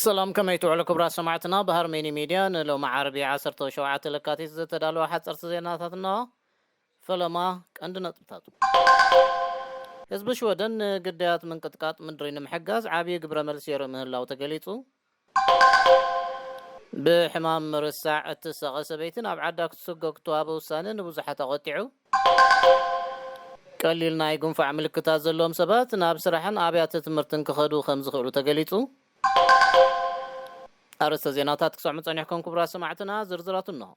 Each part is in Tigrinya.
ሰላም፣ ከመይ ትውዕሉ ክቡራት ሰማዕትና? ብሃርሜኒ ሚድያ ንሎሚ ዓርቢ ዓሰርተ ሸውዓተ ለካቲት ዝተዳለወ ሓፀርቲ ዜናታት እነሆ። ፈለማ ቀንዲ ነጥብታቱ። ህዝቢ ሽወደን ንግዳያት ምንቅጥቃጥ ምድሪ ንምሕጋዝ ዓብዪ ግብረ መልሲ የርኢ ምህላው ተገሊጹ። ብሕማም ምርሳዕ እትሳቐ ሰበይቲ ናብ ዓዳ ክትስጎግ እተዋህበ ውሳነ ንብዙሓት ኣቖጢዑ። ቀሊል ናይ ጉንፋዕ ምልክታት ዘለዎም ሰባት ናብ ስራሕን ኣብያተ ትምህርትን ክኸዱ ከም ዝኽእሉ ተገሊጹ። ኣርእስተ ዜናታት ክሰምዑ ጸኒሕኩም ክቡራት ሰማዕትና፣ ዝርዝራቱ እንሆ።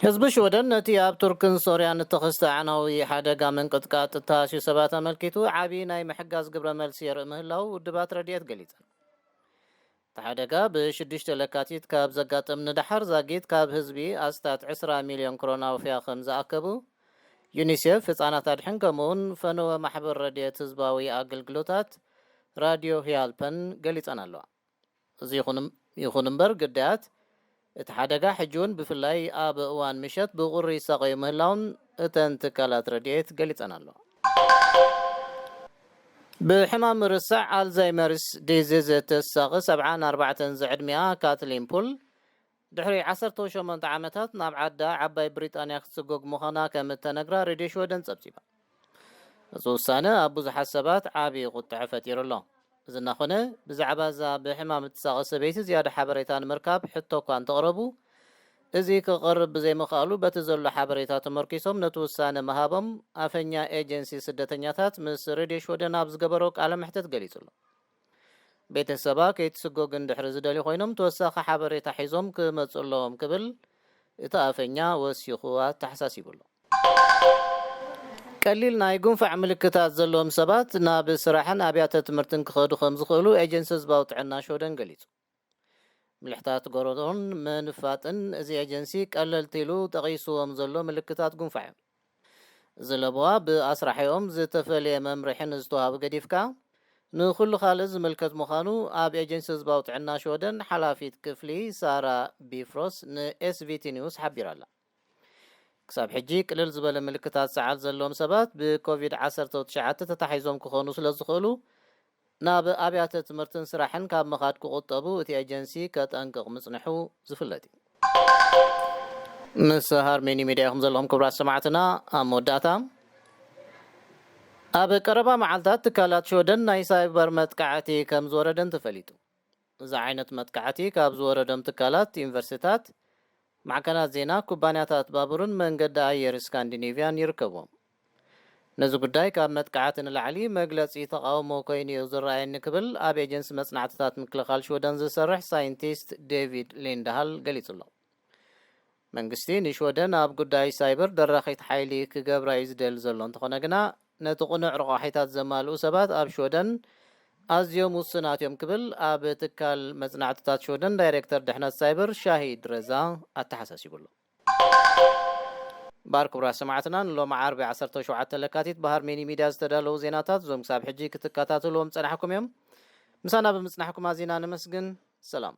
ህዝቢ ሽወደን ነቲ ኣብ ቱርክን ሶርያን እተኸስተ ኣዕናዊ ሓደጋ ምንቅጥቃጥ እተሃስዩ ሰባት ኣመልኪቱ ዓቢ ናይ ምሕጋዝ ግብረ መልሲ የርኢ ምህላው ውድባት ረድኤት ገሊጸን። እቲ ሓደጋ ብሽዱሽተ ለካቲት ካብ ዘጋጥም ንደሓር ዛጊት ካብ ህዝቢ ኣስታት ዕስራ ሚልዮን ክሮን ኣውፍያ ከም ዝኣከቡ ዩኒሴፍ፣ ህጻናት ኣድሕን ከምኡውን ፈነወ ማሕበር ረድኤት ህዝባዊ ኣገልግሎታት ራድዮ ሂያልፐን ገሊጸን ኣለዋ። እዚ ይኹን እም-፣ ይኹን እምበር ግዳያት እቲ ሓደጋ ሕጂ እውን ብፍላይ ኣብ እዋን ምሸት ብቑሪ ይሳቐዩ ምህላውን እተን ትካላት ረድኤት ገሊጸን ኣለዋ። ብሕማም ምርሳዕ ኣልዛይመርስ ዲዚዝ እትሳቐ ሰብዓን ኣርባዕተን ዝዕድሚኣ ካትሊን ፑል ድሕሪ ዓሰርተ ሸሞንተ ዓመታት ናብ ዓዳ ዓባይ ብሪጣንያ ክትስጎግ ምዃና ከም እተነግራ ሬድዮ ሽወደን ጸብጺባ። እዚ ውሳነ ኣብ ብዙሓት ሰባት ዓቢ ቁጥዐ ፈጢሩ ኣሎ። እዚ እናኾነ፣ ብዛዕባ እዛ ብሕማም እትሳቐ ሰበይቲ ዝያዳ ሓበሬታ ንምርካብ ሕቶ እኳ እንተቕረቡ፣ እዚ ክቐርብ ብዘይምኽኣሉ፣ በቲ ዘሎ ሓበሬታ ተመርኪሶም ነቲ ውሳነ ምሃቦም ኣፈኛ ኤጀንሲ ስደተኛታት ምስ ሬድዮ ሽወደን ኣብ ዝገበሮ ቃለ መሕትት ገሊጹ ኣሎ። ቤተሰባ ከይትስጎግ እንድሕሪ ዝደልዩ ኮይኖም፣ ተወሳኺ ሓበሬታ ሒዞም ክመጹ ኣለዎም ክብል እቲ ኣፈኛ ወሲኹ ኣተሓሳሲቡ ኣሎ። ቀሊል ናይ ጉንፋዕ ምልክታት ዘለዎም ሰባት ናብ ስራሕን ኣብያተ ትምህርትን ክኸዱ ከም ዝኽእሉ ኤጀንሲ ህዝባዊ ጥዕና ሽወደን ገሊጹ። ምልሕታት ጎረሮን ምንፋጥን እዚ ኤጀንሲ ቀለልቲ ኢሉ ጠቒስዎም ዘሎ ምልክታት ጉንፋዕ እዮም። እዚ ለበዋ ብኣስራሒኦም ዝተፈለየ መምርሒ ንዝተዋህቡ ገዲፍካ፣ ንኹሉ ካልእ ዝምልከት ምዃኑ ኣብ ኤጀንሲ ህዝባዊ ጥዕና ሽወደን ሓላፊት ክፍሊ ሳራ ቢፍሮስ ንኤስቪቲ ኒውስ ሓቢራ ኣላ። ክሳብ ሕጂ ቅልል ዝበለ ምልክታት ሰዓል ዘለዎም ሰባት ብኮቪድ ዓሰርተ ትሽዓተ ተታሒዞም ክኾኑ ስለ ዝኽእሉ፣ ናብ ኣብያተ ትምህርትን ስራሕን ካብ ምኻድ ክቑጠቡ እቲ ኤጀንሲ ከጠንቅቕ ምጽንሑ ዝፍለጥ እዩ። ምስ ሃርሜኒ ሚድያ ኢኹም ዘለኹም ክቡራት ሰማዕትና። ኣብ መወዳእታ፣ ኣብ ቀረባ መዓልታት ትካላት ሽወደን ናይ ሳይበር መጥቃዕቲ ከም ዝወረደን ተፈሊጡ። እዚ ዓይነት መጥቃዕቲ ካብ ዝወረዶም ትካላት፣ ዩኒቨርሲታት፣ ማዕከናት ዜና፣ ኩባንያታት ባቡርን መንገዲ ኣየር ስካንዲኔቭያን ይርከብዎም። ነዚ ጉዳይ ካብ መጥቃዕቲ ንላዕሊ መግለጺ ተቓውሞ ኮይኑ እዩ ዝረኣየኒ ክብል ኣብ ኤጀንሲ መጽናዕትታት ምክልኻል ሽወደን ዝሰርሕ ሳይንቲስት ዴቪድ ሊንድሃል ገሊጹ ኣሎ። መንግስቲ ንሽወደን ኣብ ጉዳይ ሳይበር ደራኺት ሓይሊ ክገብራ እዩ ዝደሊ ዘሎ እንተኾነ ግና፣ ነቲ ቅኑዕ ረቋሒታት ዘማልኡ ሰባት ኣብ ሽወደን ኣዝዮም ውሱናት እዮም ክብል ኣብ ትካል መጽናዕትታት ሽወደን ዳይሬክተር ድሕነት ሳይበር ሻሂድ ረዛ ኣተሓሳሲቡ ኣሎ። ባር ክቡራት ሰማዕትና፣ ንሎሚ ዓርቢ ዓሰርተ ሸውዓተ ለካቲት ብሃርሜኒ ሚድያ ዝተዳለዉ ዜናታት እዞም ክሳብ ሕጂ ክትከታተልዎም ዝጸናሕኩም እዮም። ምሳና ብምጽናሕኩም ኣዚና ነመስግን። ሰላም።